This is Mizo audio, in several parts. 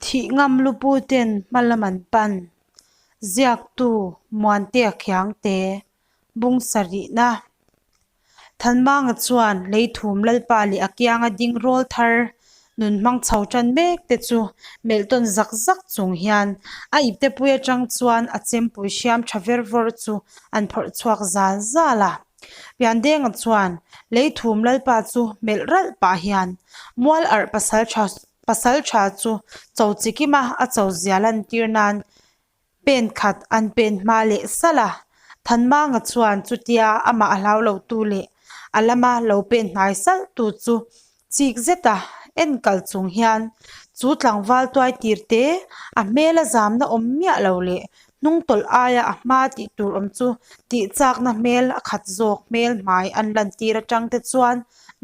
Thih ngam lupu ten hmalam an pan. Ziaktu Muantea Khiangte, Bung sarihna. Thanmanga chuan Leithum Lalpa leh a kianga ding rawl thar nun hmang chho tan mek te chu melh tawn zak zak chung hian a iptepui atang chuan a chempui hriam tha ver vawr chu an phawrh chhuak zal zal a. Piandenga chuan Leithum Lalpa chu melh ralh pah hian mual arh pasal tha pasal tha chu cho chikima a cho zia lantir nan pen khat an pen hma leh salh a. Thanmanga chuan chutia amah a hlau lo tu leh a lama lo pen hnai salh tu chu chik zeta en kal chung hian chu tlangval tuai tir te a hmel a zamna awm miah lo leh hnung tawlh aia a hma tih tur awm chu tih chakna hmel a khat zawk hmel hmai an lantir atang te chuan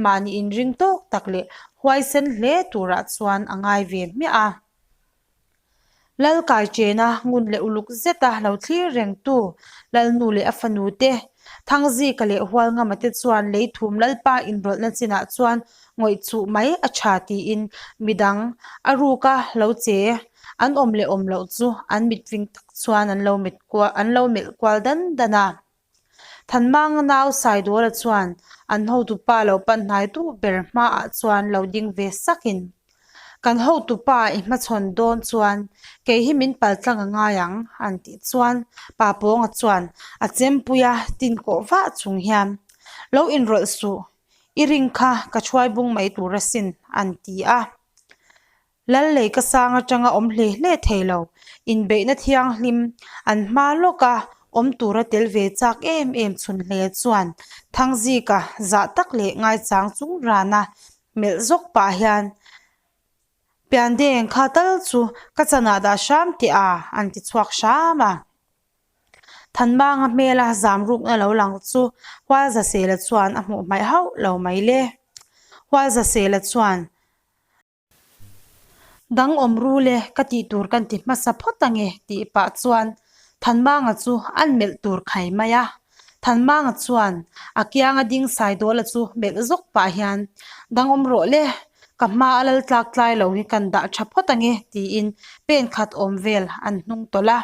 mahni inring tawk tak leh huaisen hle turah chuan a ngai ve hmiah a. Lal Kaichena ngun leh uluk zeta lo thlir rengtu Lalnu leh a fanu te, Thangzika leh Hualngama te chuan Leithum Lalpa inrawlhna chinah chuan ngawih chuh mai a tha tiin midang a ruka lo che an awm leh awm loh chu an mitfing tak chuan an lo mit kual an lo melh kual dan dan a. Thanmanga nau Saidawla chuan an hotupa lo pan hnaitu ber hmaah chuan lo ding ve sakin, Kan hotupa i hmachhawn dawn chuan kei hi min paltlang a ngai ang, an tih chuan Pa Pawnga chuan a chempuia tin kawh vah chung hian, Lo inrawlh suh, i ring kha ka thuai bung mai tur asin, an ti a. Lal lei ka sang atanga awm hle hle thei lo, inbeihna thianghlim an hma lawka awm tura tel ve chak em em chhun hle chuan Thangzika zah tak leh ngaichang chung rana melh zawk pah hian Piandeng kha tal chu ka chanah dah hram teh a an ti chhuak hram a. Thanmanga hmela zam rukna lo lang chu Hualzasela chuan a hmuh hmaih hauh lo mai le. Hualzasela chuan. Dang awm ru le ka tih tur kan ti hmasa phawt ange tih pah chuan Thanmanga chu an melh tur khai mai a. Thanmanga chuan a kianga ding Saidawla chu melh zawk pah hian dang awm rawh le ka hma a lal tlak tlai lo hi kan dah tha phawt ange tiin pen khat awm vel an hnung tawlh a.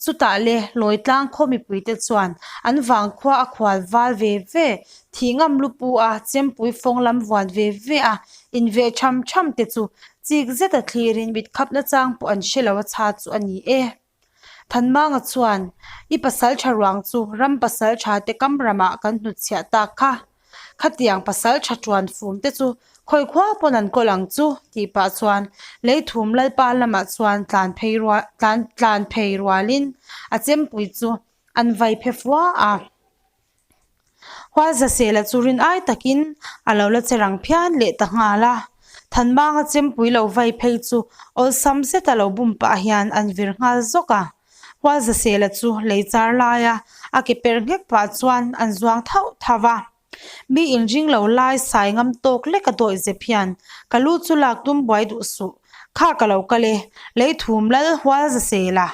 Chutah le Lawitlang khaw mipuite chuan an vangkhua a khual val ve ve, thih ngam lupu a chempui fawng lam vuan ve ve a inveh tham tham te chu chik zeta thlirin mit khap nachang pawh an hre lo a chha chu a ni e. Thanmanga chuan, I pasal tha ruang chu ram pasal tha te kam ramah kan hnutchhiah tak kha. Khatiang pasal tha tuan fum te chu khawi khua pawn an kawl ang chu tih pah chuan Leithum Lalpa lamah chuan tlan phei rual tlan tlan phei rualin a chempui chu an vai phe fua a. Hualzasela chu rin ai takin a lo la che rang phian leh ta nghal a. Thanmanga chempui lo vai phei chu awlsam zeta lo bum pah hian an vir nghal zawk a. Hualzasela chu lei char laia a ke per nghek pah chuan an zuang thauh thauh a. Mi inring lo lai sai ngam tawk lek a dawih zep hian ka lu chu lak tum buai duh suh. Kha ka lo kal e, lei thum lal Hualzasela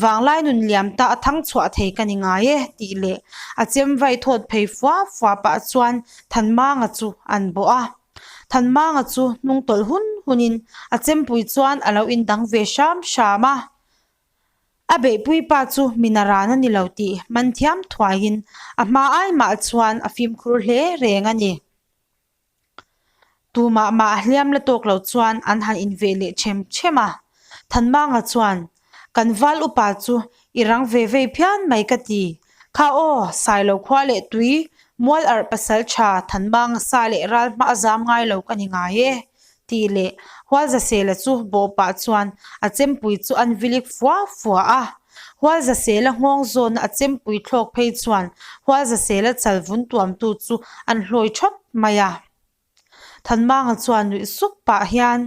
vanglai nun liam ta a thang chhuah thei ka ni ngai e tih leh a chem vai thawt phei fua fua pah chuan Thanmanga chu an bawh a. Thanmanga chu hnung tawlh hun hunin a chempui chuan a lo indang ve hram hram a. A beihpui pa chu mina ran a ni lo tih man thiam thuaiin a hma ai mah chuan a fimkhur hle reng a ni. Tumah mah hliam la tawk lo chuan an han inveh leh them them a. Thanmanga chuan, Kan val upa chu i rang ve vei phian mai ka ti. Kha aw, Sailo khua leh tui, mual arh pasal tha Thanmanga sa leh ral hma a zam ngai lo ka ni ngai e. Tih leh Hualzasela chu bawhpah chuan a chempui chu an vilik fua fua a. Hualzasela nghawng zawna a chempui thlawk phei chuan Hualzasela chal vun tuamtu chu an hlawi thawt mai a. Thanmanga chuan nuih suk pah hian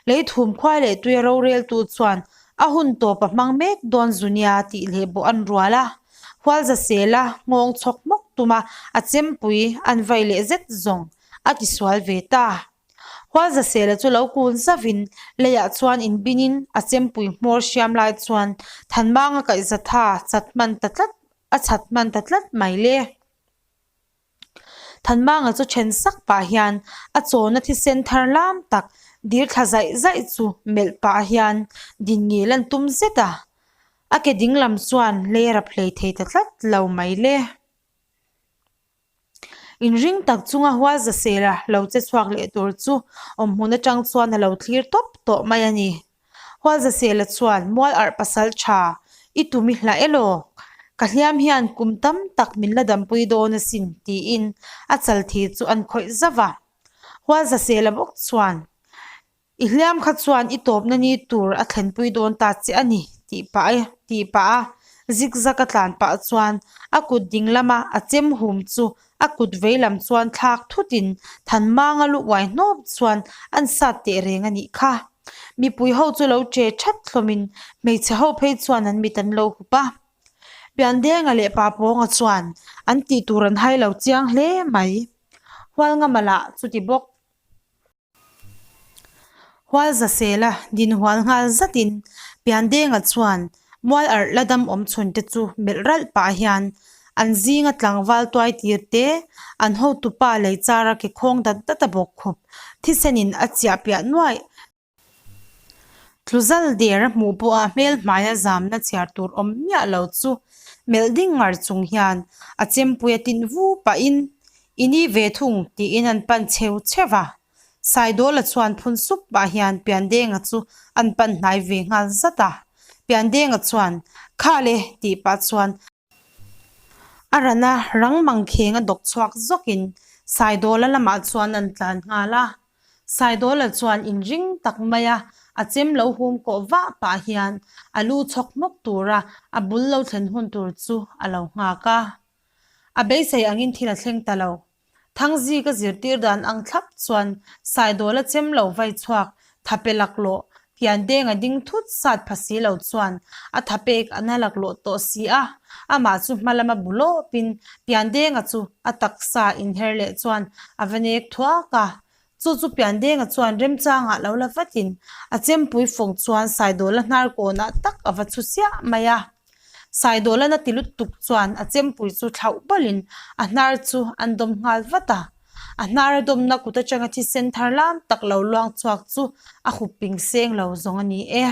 Leithum khuai leh tuia roreltu chuan a hun tawp a hmang mek dawn zu nia tih leh bawh an rual a. Hualzasela nghawng chhawk hmawk tuma a chempui an vai leh zet zawng a tisual ve ta. Hualzasela chu lo kun zavin leiah chuan inbinin a chempui hmawr hriam lai chuan Thanmanga kaihzatha chat hman ta tlat a chat hman ta tlat mai le. Thanmanga chu then sak pah hian a chawna thisen thar lam tak. Dir thla zaih zaih chu melh pah hian din ngil an tum zet a, a ke ding lam chuan lei a rap hlei thei ta tlat lo mai le. Inring tak chunga Hualzasela lo che chhuak leh tur chu awmhmun atang chuan a lo thlir tawp tawh mai a ni. Hualzasela chuan mual arh pasal tha i tum i hlah elaw? Ka hliam hian kum tam tak min la dampui dawn asin tiin a chal thi chu an khawih zauh a. Hualzasela bawk chuan I hliam kha chuan i tawpna ni tur a thlenpui dawn ta che a ni, tih pah e, tih pah a zigzag a tlan pah chuan a kut ding lama a chem hum chu a kut vei lam chuan thlak thutin Thanmanga lu uai hnawp chuan an sat teh reng a nih kha. Mipui ho chu lo che that hlawmin hmeichhe ho phei chuan an mit an lo hup a. Piandenga leh Papawnga chuan an tih tur an hai lo chiang hle mai. Hualngama lah chuti bawk. Hualzasela dinhual nghal zatin Piandenga chuan mual arh la dam awm chhun te chu melh ralh pah hian an zinga tlangval tuai tir te, an hotupa lei chara ke khawng dat dat a bawk khup thisenin a chiah piah nuaih. Tluzal der a hmuh pawha hmel hmaia zamna chhiar tur awm miah lo chu melh ding ngar chung hian a chempui a tin vu pahin I ni ve thung tiin an pan cheu cheu a. Saidawla chuan phun sup pah hian Piandenga chu an pan hnai ve nghal zat a. Piandenga chuan Kha le tih pah chuan A rana rang mangkheng a dawk chhuak zawkin Saidawla lamah chuan an tlan nghal a. Saidawla chuan inring tak maia a chem lo hum kawh vah pah hian a lu chhawk hmawk tura a bul lo thlen hun tur chu a lo nghak a. A beisei angin thil a thleng ta lo. Thangzi ka zirtir dan ang thlap chuan Saidawla chem lo vai chhuak thape laklawh Piandeng a ding thut sat pha si lo chuan a thapek a na laklawh tawh si a, amah chu hma lama bu lawpin Piandenga chu a taksa inher leh chuan a va nek thuak a. Chu chu Piandenga chuan remchangah lo la vatin a chempui fawng chuan Saidawla hnar kawnah tak a va chhu chiah mai a. Saidawla na ti lutuk chuan a chempui chu thlauh bawlhin a hnar chu an dawm nghal vat a. A hnar a dawmna kut atanga thisen thar lam tak lo luang chhuak chu a hup ping seng lo zawng a ni e.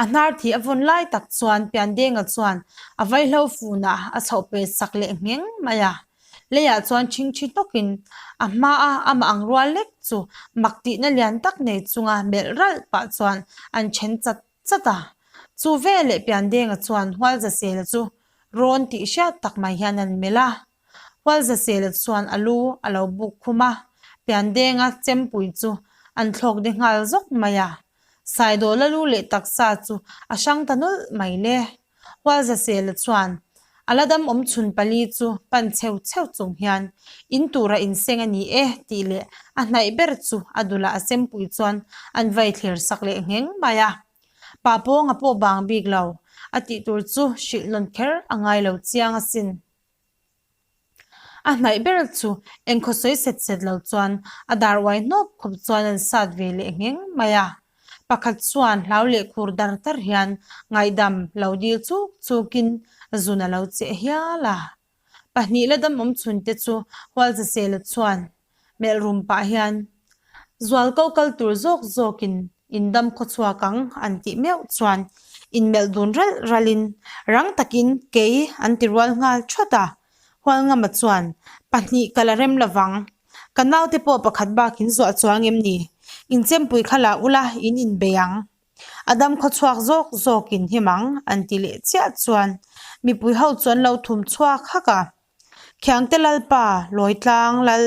A hnar thih a vawn lai tak chuan Piandenga chuan a vaihlo funah a chhoh pe sak leh ngheng mai a. Leiah chuan ṭhingṭhi hnawkin a hmaa amah ang rual lek chu mak tihna lian tak nei chunga melh ralh pah chuan an ṭhen chat chat a. Chu veleh Piandenga chuan Hualzasela chu rawn tih hriat tak mai hian an melh a. Hualzasela chuan a lu a lo buk khum a, Piandenga chempui chu an thlawk de nghal zawk mai a. Saidawla lu leh taksa chu a hrang ta nawlh mai le. Hualzasela chuan a la dam awm chhun pali chu pan cheu cheu chung hian in tura inseng a ni e tih leh a hnaih ber chu a dulah a chempui chuan an vai thlir sak leh ngheng mai a. Pa pawnga pawh bang bik lo a tih tur chu hrilh nawn kher a ngai lo chiang asin. A hnaih ber chu engkhaw sawi set set lo chuan a dar uai hnawp khawp chuan an sat ve leh ngheng mai a. Pakhat chuan hlau leh khur dar dar hian ngaihdam lo dil chuk chukin zun a lo cheh hial a. Pahnih la dam awm chhun te chu Hualzasela chuan Melh rum pah hian, Zualko kal tur zawk zawkin in dam khaw chhuak ang an tih meuh chuan inmelh dun ralh ralhin rang takin kei an ti rual nghal thawt a. Hualngama chuan, Pahnih ka la rem lovang. Ka naute pawh pakhat bak in zuah chuang em ni? Inchempui kha la ula in inbei ang. A dam khaw chhuak zawk zawkin him ang an ti leh chiah chuan mipui ho chu an lo thum chhuak hak a. Khiangte Lalpa, Lawitlang Lal,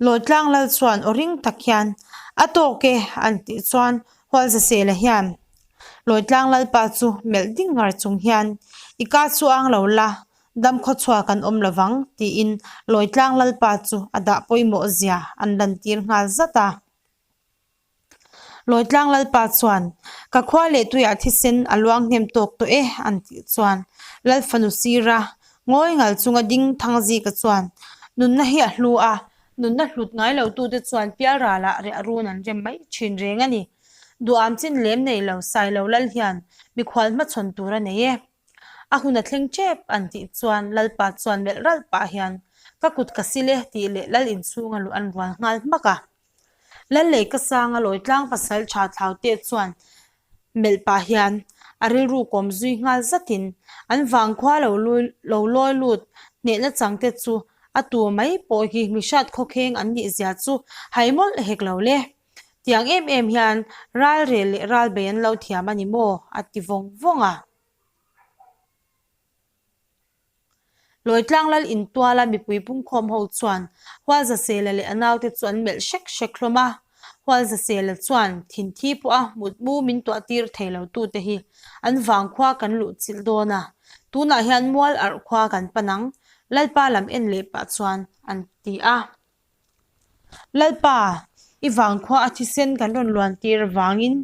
Lawitlang Lal chuan aw ring tak hian, A tawk e, an tih chuan Hualzasela hian Lawitlang Lalpa chu melh ding ngar chung hian, I ka chu ang lo la, dam khawchhuak an awm lovang, tiin Lawitlang Lalpa chu a dah pawimawh zia an lantir nghal zat a. Lawitlang Lalpa chuan, Ka khua leh tuiah thisen a luang hnem tawk tawh e, an tih chuan Lal fanu sira ngawi ngal chunga ding Thangzika chuan, Nunna hi a hlu a, nunna hlut ngai lo tute chuan pialralah riah run an rem mai thin reng a ni. Duham chin lem nei lo Sailo Lal hian mikhual hmachhawn tur a nei e. A hun a thleng tep an tih chuan Lalpa chuan melh ralh pah hian, Ka kut ka sil e tih leh Lal inchhunga luh an rual nghal hmak a. Lalleikasanga Lawitlang pasalṭha Thlaute chuan melh pah hian a rilru kawm zui nghal zatin an vangkhua lo lo lawi lut hnehna changte chu a tu mai pawh hi mihrat khawkheng an nih zia chu hai mawlh hek lo le. Tiang em em hian ralrel leh ralbei an lo thiam a ni maw? a ti vawng vawng a. Lawitlang lal intuala mipui pungkhawm ho chuan Hualzasela leh a naute chu an melh hrek hrek hlawm a. Hualzasela chuan thinthi pawha mutmu min tuah tir thei lo tute hi an vangkhua kan luh chilh dawn a, tunah hian mual arh khua kan pan ang, Lalpa lam en leh pah chuan an ti a. Lalpa, i vangkhua a thisen kan rawn luan tir avangin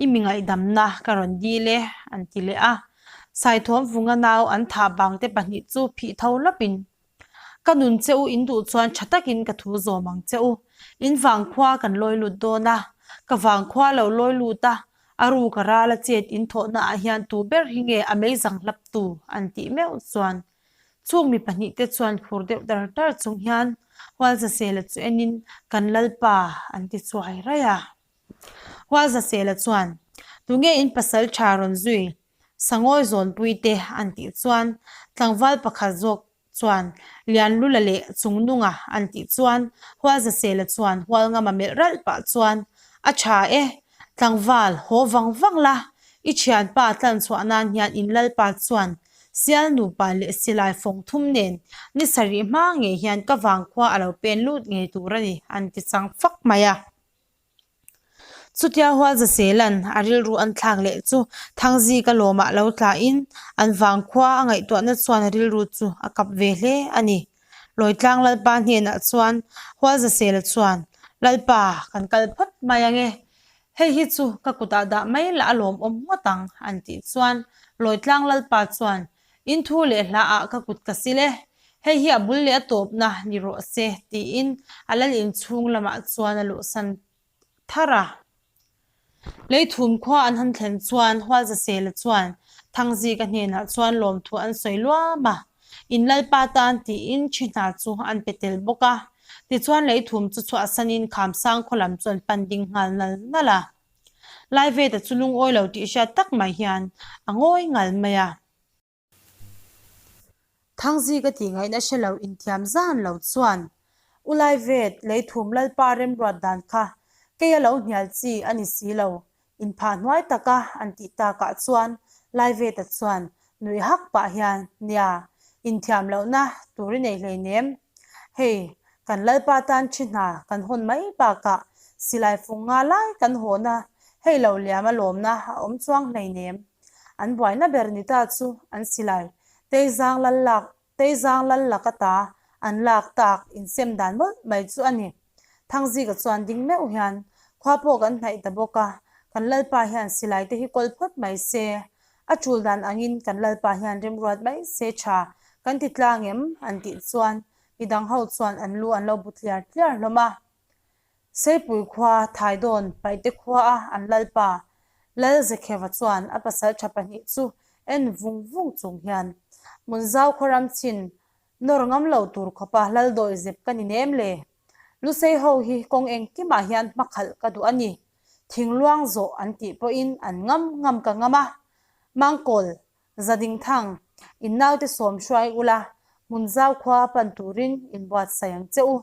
i mi ngaihdamna ka rawn dil e, an ti leh a. Saithawmvunga nau an thah bangte pahnih chu phih tho lawpin, Ka nun che u in duh chuan tha takin ka thu zawm ang che u. In vangkhua kan lawi lut dawn a, ka vangkhua lo lawi lut a, a ruk a ral a chet in thawhna ah hian tu ber hi nge a meizang hlap tu? an tih meuh chuan Chung mi pahnihte chuan khur deuh dar dar chung hian Hualzasela chu enin kan Lalpa an ti chuai raih a. Hualzasela chuan, Tunge in pasal tha rawn zui Sangawi zawnpui te an tih chuan tlangval pakhat zawk chuan Lianlula leh Chungnunga an tih chuan Hualzasela chuan Hualngama melh ralh pah chuan A tha e, tlangval haw vang vang la, i thianpa tlanchhuah nan hian in Lalpa chuan Sial nupa leh silai fawng thum nen ni sarih hma ngei hian ka vangkhua a lo pen lut ngei tur a ni, an ti chang fak mai a. Chutia Hualzaselan a rilru an thlak leh chu Thangzika lawmah lo tlain an vangkhua a ngaihtuahna chuan a rilru chu a kap ve hle a ni. Lawitlang Lalpa hnenah chuan Hualzasela chuan, Lalpa, kan kal phawt mai ange. Hei hi chu ka kutah dah mai lah a lawmawm ngawt ang, an tih chuan Lawitlang Lalpa chuan, In thu leh hla ah ka kut ka sil e, hei hi a bul leh a tawpna ni rawh se, tiin a lal inchhung lamah chuan a luhsan thar a. Leithum khua an han thlen chuan Hualzasela chuan Thangzika hnenah chuan lawmthu an sawi luam a, In Lalpa tan tiin thi hna chu an pe tel bawk a. Tichuan leithum chu chhuahsanin Khamsang khaw lam chu an pan ding nghal nal nal a. Laiveta chu lungawi lo tih hriat tak mai hian a ngawi ngal mai a. Thangzika tih ngaihna hre lo inthiam zan lo chuan U Laivet, leithum Lalpa remruat dan kha kei a lo hnial chi a ni si lo, inphah hnuai taka an tih takah chuan Laiveta chuan nuih hak pah hian, Nia, inthiam lohna tur i nei hleinem. Hei, kan Lalpa tan thi hna kan hawn mai bakah silai fung nga lai kan hawna hei lo liam a lawmna a awm chuang hleinem. An buaina ber ni ta chu an silai Teizang lal lak Teizang lal lak ata an lak tak insem dan mawlh mai chu a ni. Thangzika chuan ding meuh hian khua pawh kan hnaih ta bawk a, kan Lalpa hian silai te hi kawl phawt mai se. A tul dan angin kan Lalpa hian remruat mai se tha kan ti tlang em? an tih chuan midang ho chuan an lu an lo bu tliar tliar hlawm a. Seipui khua Thaidawn Paihte khua a an lalpa Lalzekheva chuan a pasal tha pahnih chu en vung vung chung hian Hmunzau khaw ram chin nawr ngam lo tur khawpa Laldawi zep ka ni nem le. Lusei ho hi kawng engkimah hian hmakhalh ka duh a ni. Thingluang zawh an tih pawhin an ngam ngam ka ngam a. Mangkawl Zadingthang, in naute sawm hruai ula, Hmunzau khua pan turin inbuatsaih ang che u.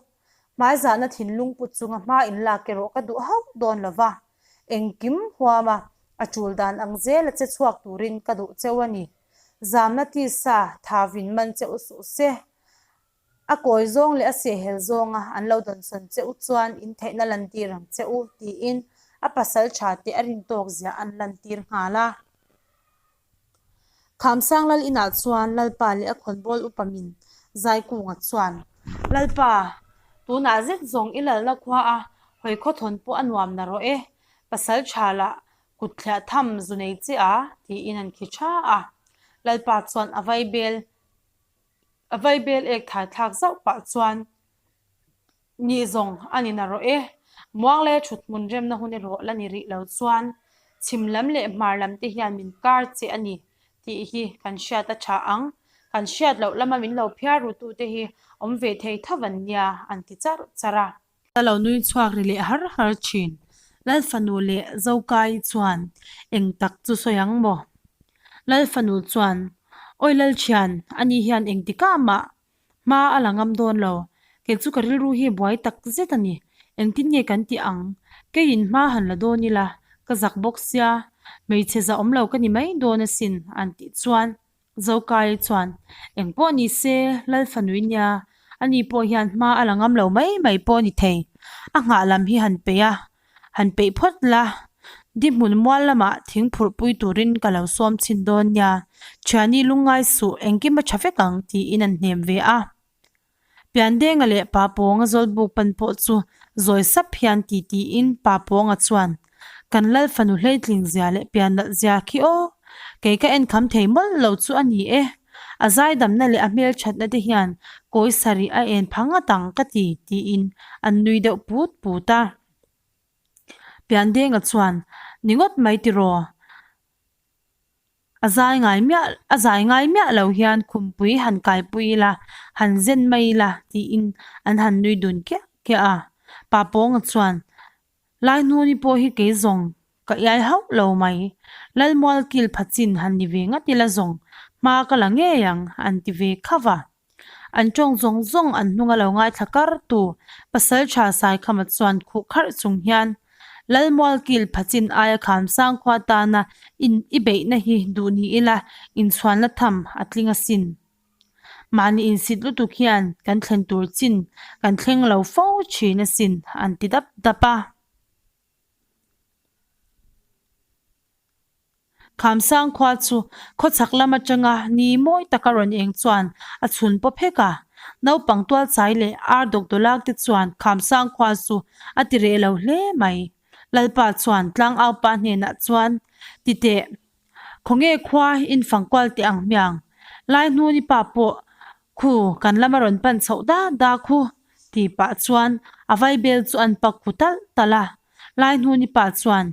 Hmaizahna thinlung put chunga hma in lak erawh ka duh hauh dawn lo va, engkim huama a tul dan ang zela che chhuak turin ka duh cheu a ni. Zamna tisa thavin man che u suh se. A kawi zawng leh a sehhel zawnga an lo dawnsawn che u chuan in theihna lantir ang che u, tiin a pasal tha te a rin tawk zia an lantir nghal a. Khamsang lal inah chuan Lalpa leh a khawnbawl upa min Zaikunga chuan, Lalpa, tunah zet zawng i lalna khua a hawi khawthawn pawh a nuam na rawh e, pasal tha lah kut thliah tham zu nei che a, tiin an khi tha a. Lalpa chuan a vaibel a vaibel ek thai thlak zauh pah chuan, Ni zawng a ni na rawh e. Muang leh thut hmun remna hun erawh la ni rih lo chuan chhim lam leh hmar lam te hian min kar che a ni tih hi kan hriat a tha ang. Kan hriat loh lama min lo phiar ru tu te hi awm ve thei tho an nia an ti charh charh a. A lo nui chhuak ri leh har har thin. Lalfanu leh Zokai chuan eng tak chu sawi ang maw? Lalfanu chuan, Awi Lalthian, ani hian engtikah mah hma a la ngam dawn lo. Kei chu ka rilru hi buai tak zet a ni. Engtin nge kan tih ang? Keiin hma han la dawn ila, ka zak bawk sia, hmeichhe zah awm lo ka ni mai dawn asin, an tih chuan Zokai chuan, Eng pawh ni se, Lal fanui nia, ani pawh hian hma a la ngam lo mai mai pawh a ni thei. A nghah lam hi han peih a, han peih phawt la, Dihmun mual lamah thing phurhpui turin ka lo sawm chhin dawn nia, Thiani lungngai suh, engkim a tha vek ang, tiin an hnem ve a. Piandenga leh Pa Pawnga zawlbuk pan pawh chu zawi sap hian ti tiin Pa Pawnga chuan, Kan Lal fanu hleitling zia leh piannalh zia khi aw, kei ka en kham thei mawlh lo chu a ni e. A zaidamna leh a hmelthatna te hian kawi sarih a en pha ngat ang ka ti, tiin an nui deuh put put a. Piandenga chuan, Ni ngawt mai tiraw? A zai ngai miah a zai ngai miah lo hian khumpui han kaipui ila, han zen mai ila tiin an han nui dun kiah kiah a. Pa Pawnga chuan, Laihnuni pawh hi kei zawng ka iai hauh lo mai. Lalmual kil pha chin han ni ve ngat ila zawng hma ka la ngei ang an ti ve khauh a. An tawng zawng zawng an hnunga lo ngaithla kar tu Pasaltha Saikhama chuan khuh kharh chung hian Lalmualkil Phachin aia Khamsang khua tana in i beihna hi duh ni ila inchhuanna tham a tling asin. Mahni insit lutuk hian kan thlen tur chin kan thleng lo fo thin asin an ti dap dap a. Khamsang khua chu khawchhak lam atanga ni mawi taka rawn eng chuan a chhun pawp hek a. Naupang tualchai leh ar dawkdawlak te chuan Khamsang khua chu a ti reh lo hle mai. Lalpa chuan tlangaupa hnenah chuan, Ti teh, khawnge khua infang kual teh ang hmiang? Laihnuni pa pawh Khu, kan lama rawn pan chhoh da da khu, ti pah chuan a vaibel chu an pak khu talh talh a. Laihnuni pa chuan,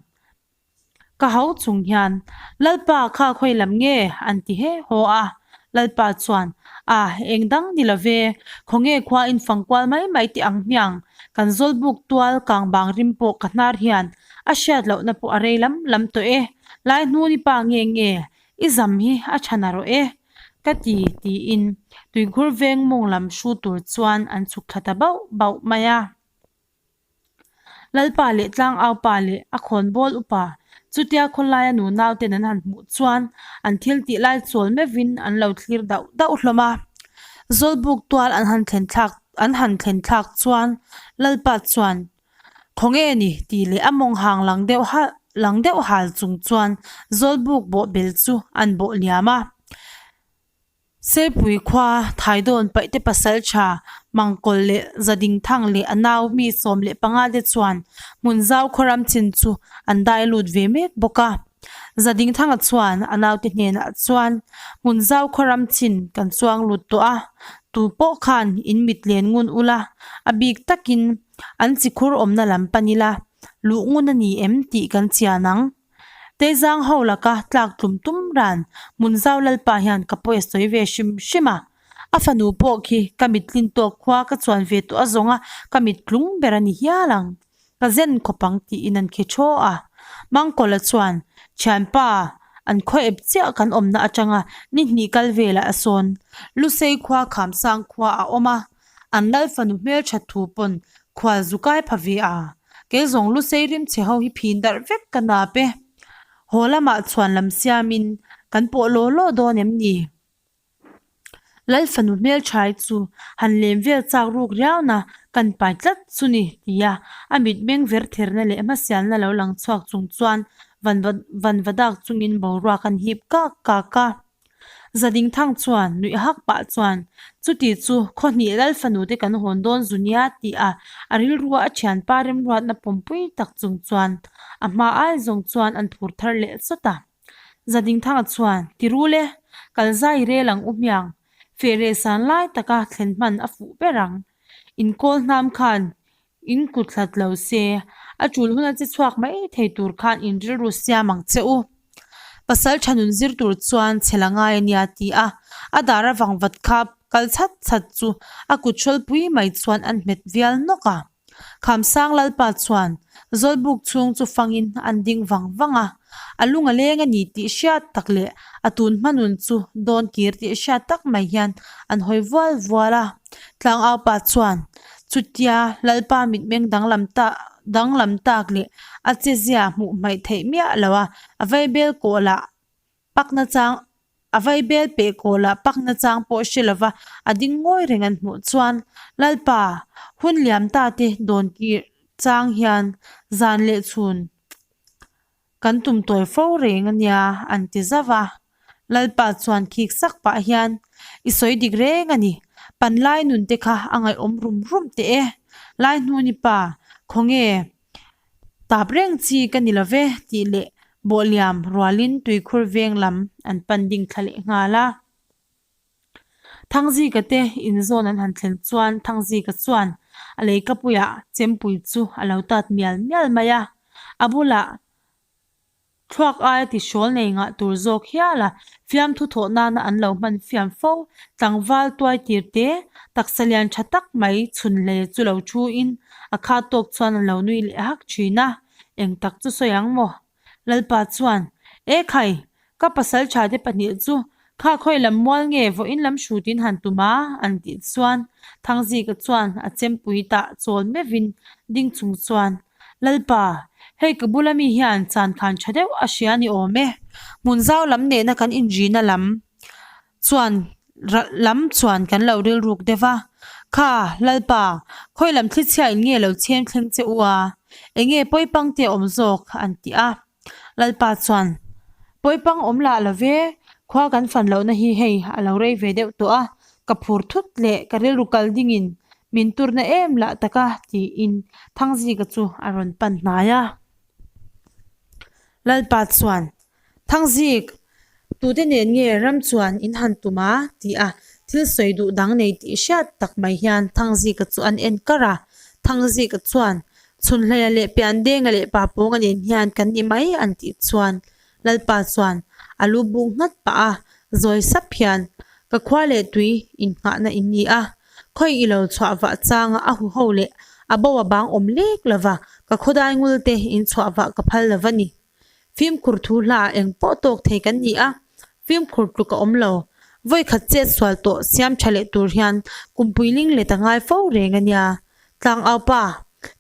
Ka ho chung hian, Lalpa kha khawi lam nge? an ti he haw a. Lalpa chuan, A, eng dang ni lo ve, khawnge khua in fang kual mai mai teh ang hmiang, kan zawlbuk tual kang bang rim pawh ka hnar hian a hriat lohna pawh a rei lam lam tawh e, Laihnuni pa nge nge, i zam hi a tha na rawh e. Ka ti, tiin tuikhur veng mawng lam hru tur chuan an chhuk thla ta bauh bauh mai a. Lalpa leh Tlangaupa leh a khawnbawl upa chutia khawlaia nunau ten an han hmuh chuan an thil tih lai chawl meuhin an lo thlir dauh dauh hlawm a. Zawlbuk tual an han thlen thlak an han thlen thlak chuan Lalpa chuan Khawnge ni tih leh a mawng hang lang deuh hal lang deuh hal chung chuan Zawlbuk bawhbel chu an bawh liam a. Seipui khua Thaidawn paihte pasal tha Mangkawl leh Zadingthang leh a nau mi 15 te chuan Hmunzau khawram chin chu an dai lut ve mek bawk a. Zadingthanga chuan a naute hnenah chuan Hmunzau khawram chin kan chuang lut tawh a, tu pawh khan in mit len ngun ula, a bik takin an chikhur awmna lam pan ila, luh ngun a ni em tih kan chian ang. Teizang ho laka tlak tlum tum ran Hmunzau Lalpa hian ka pawi a sawi ve hrim hrim a. A fanu pawh khi ka mit tlin tawk khua ka chuan ve tawh a zawng a, ka mit tlung ber a ni hial ang. Ka zen khawp ang tiin an khi thaw a. Mangkawla chuan, Thianpa, an khaw ep chiah kan awmna atanga ni hnih kal velah a sawn. Lusei khua Khamsang khua a awm a, An lal fanu hmelthat thu pawn khual zu kai pha ve a, kei zawng lusei rimchhe ho hi phin darh vek ka nap e. Haw lamah chhuan lam siamin kan pawh law law dawn em ni? Lal fanu hmelthai chu han lem vel chak ruk riauna kan pai tlat chu ni tia a mitmeng ver therna leh hmasialna lo lang chhuak chung chuan van va dak chungin boruak an hip kak kak a. Zadingthang chuan nuih hak pah chuan, Chuti chu khaw hnih lal fanu te kan hawn dawn zu nia tih a a rilrua a thianpa remruatna pawmpui tak chung chuan a hma ai zawng chuan an phur thar leh sawt a. Zadingthanga chuan, Ti rul e, kal zai rel ang u hmiang, feh reh san lai taka thlen hman a fuh ber ang. Inkawl hnam khan In kut hlat lo se, a tul huna che chhuak mai thei tur khan in rilru siam ang che u. Pasal tha nun zir tur chuan chhe la ngai a nia ti a, a dar a vang vat kha kal chhat chhat chu a kut hrawlpui mai chuan an hmet vial nawk a. Khamsang Lalpa chuan Zawlbuk chhung chu fangin an ding vang vang a, a lung a leng a ni tih hriat tak leh a tun hma nun chu dawn kir tih hriat tak mai hian an hawi vual vual a. Tlangaupa chuan chutia Lalpa mitmeng danglam ta danglam tak leh a chezia hmuh hmaih theih miah lo a, a vaibel kawhlah Pakna chang a vaibel peh kawlah pakna chang pawh hre lova a ding ngawi reng an hmuh chuan Lalpa hun liam ta te dawn kir chang hian zan leh chhun kan tum tawi fo reng a nia an ti zauh a. Lalpa chuan khik sak pah hian i sawi dik reng a ni, panlai nun te kha a ngaihawm rum rum teh e, Laihnuni pa khawnge Tap reng chi ka ni lo ve tih leh bawhliam rualin tuikhur veng lam an pan ding thla leh nghal a. Thangzika te inzawn an han thlen chuan Thangzika chuan a leikapuiah chempui chu a lo tat mial mial mai a, a bulah Thluak aia tihrawl nei ngah tur zawk hial a, fiamthu thawh nana an lo hman fiam fo. Tlangval tuai tir te, taksa lian tha tak mai chhun hle chu lo thu in a khat tawk chuan a lo nui leh hak thin a, eng tak chu sawi ang maw? Lalpa chuan, E khai, ka pasal tha te pahnih chu kha khawi lam mual nge vawiin lam hrut in han tum a? an tih chuan Thangzika chuan a chempui tah chawl meuhin ding chung chuan, Lalpa, hei ka bula mi hian chan khan tha deuh a hria ni awm e. Hmun zau lam nena kan inrina lam chuan lam chuan kan lo rilruk deuh a. Kha, Lalpa, khawi lam thlichhia in nge lo chhem thleng che u a? Enge pawipang te awm zawk? an ti a. Lalpa chuan, Pawipang awm lah lo ve, khua kan fan lohna hi hei a lo rei ve deuh tawh a, ka phur thut leh ka rilru kal dingin min turna em lah tak a, tiin Thangzika chu a rawn pan hnai a. Lalpa chuan, Thangzik, tute nen nge ram chuan in han tum a? ti a, thil sawi duh dang nei tih hriat tak mai hian Thangzika chu an en kar a. Thangzika chuan, Chhunhleia leh Piandenga leh Papawnga nen hian kan ni mai an tih chuan Lalpa chuan a lu buk nghat pah a, zawi sap hian, Ka khua leh tui innghahna in ni a, khawi i lo chhuah vah changa a huho leh a bo a bang awm lek lova ka khawdai ngul te in chhuah vah ka phal lova ni. Fimkhur thu hla eng pawh tawk thei kan ni a, fimkhur tluk a awm lo. Vawikhat chet sual tawh siam tha leh tur hian kumpui ling let a ngai fo reng a nia. Tlangau pa,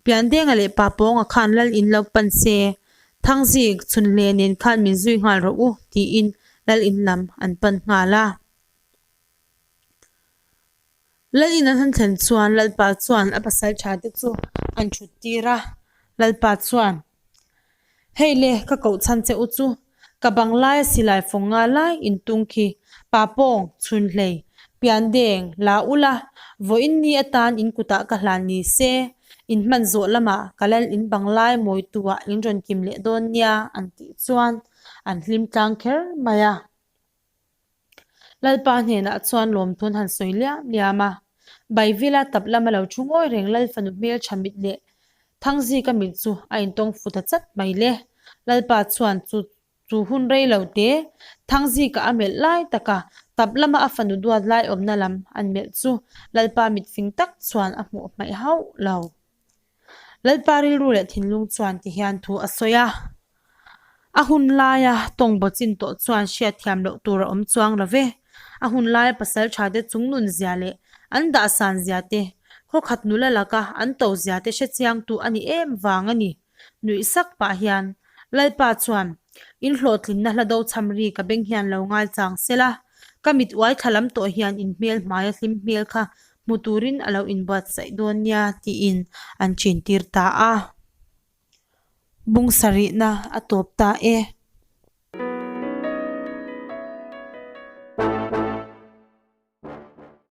Piandenga leh Papawnga khan lal in lo pan se, Thangzik, Chhunhle nen khan min zui nghal rawh u, tiin lal in lam an pan nghal a. Lal in an han thlen chuan Lalpa chuan a pasal tha te chu an thut tir a, Lalpa chuan, Hei le, ka koh chhan che u chu, ka bang laia silai fawng nga lai in tung khi, pa pawng, chhun hlei, pian deng, la ula, vawiin ni atan in kutah ka hlan ni se, in hman zawh lamah ka lal in bang lai mawitu ah in rawn kim leh dawn nia an tih chuan an hlim tlang kher mai a. Lalpa hnenah chuan lawmthu an han sawi liam liam a, Baivila tap lama lo thu ngawi reng Lal fanu hmeltha mit leh Thangzika mit chu a intawng fu ta chat mai le. Lalpa chuan chu chu hun rei lo te Thangzika a melh lai taka tap lama a fanu duat lai awmna lam an melh chu Lalpa mit fing tak chuan a hmuh hmaih hauh lo. Lalpa rilru leh thinlung chuan ti hian thu a sawi a, A hun laia tawng baw chin tawh chuan hriatthiam loh tur a awm chuang lo ve. A hun laia pasal tha te chung nun zia leh an dahsan zia te, khawkhat nula laka an to zia te hre chiangtu a ni em vang a ni. Nuih sak pah hian Lalpa chuan, In hlawhtlinna hla do cham ri ka beng hian lo ngai chang sela, ka mit uai thla lam tawh hian in hmel hmaia hlim hmel kha hmu turin a lo inbuatsaih dawn nia tiin an chintir ta a. Bung sarihna a tawp ta e.